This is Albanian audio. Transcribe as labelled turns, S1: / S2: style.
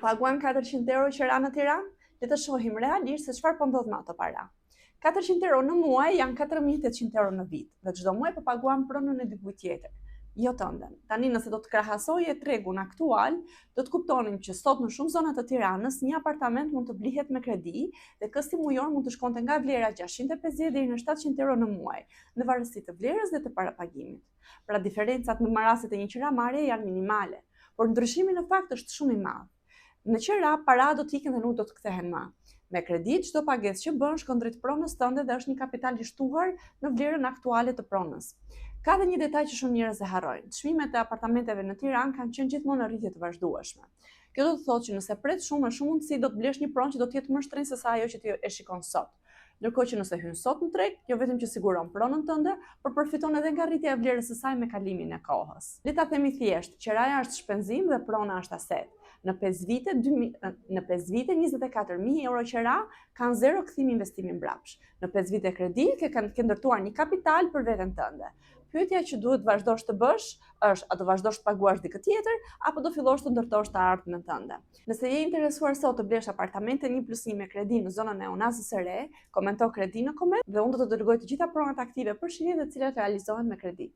S1: paguan 400 euro qera në Tiranë? Le të shohim realisht se çfarë po ndodh me ato para. 400 euro në muaj janë 4800 euro në vit dhe çdo muaj po paguan pronën e dikujt tjetër, jo tënden. Tani nëse do të krahasoje tregun aktual, do të kuptonim që sot në shumë zona të Tiranës një apartament mund të blihet me kredi dhe kësti mujor mund të shkonte nga vlera 650 deri në 700 euro në muaj, në varësi të vlerës dhe të parapagimit. Pra diferencat në rastet e një qiramarrje janë minimale, por ndryshimi në fakt është shumë i madh. Në qera, para do të ikin dhe nuk do të kthehen më. Me kredi, çdo pagesë që bën shkon drejt pronës tënde dhe është një kapital i shtuar në vlerën aktuale të pronës. Ka dhe një detaj që shumë njerëz e harrojnë. Çmimet e apartamenteve në Tiranë kanë qenë gjithmonë në rritje të vazhdueshme. Kjo do të thotë që nëse pret shumë, me shumë mundësi do të blesh një pronë që do të jetë më shtrenjtë se sa ajo që ti e shikon sot. Ndërkohë që nëse hyn sot në treg, jo vetëm që siguron pronën tënde, por përfiton edhe nga rritja e vlerës së saj me kalimin e kohës. Le ta themi thjesht, qeraja është shpenzim dhe prona është aset. Në 5 vite, në 5 vite 24.000 euro qera kanë zero kthim investimi mbrapsht. Në 5 vite kredi ke kanë ke ndërtuar një kapital për veten tënde. Pyetja që duhet vazhdosh të bësh është a do vazhdosh të paguash dikë tjetër apo do fillosh të ndërtosh të ardhmen tënde. Nëse je interesuar sot të blesh apartamente 1 plus 1 me kredi në zonën e Unazës së Re, komento kredi në koment dhe unë do të dërgoj të gjitha pronat aktive për shitje të cilat realizohen me kredi.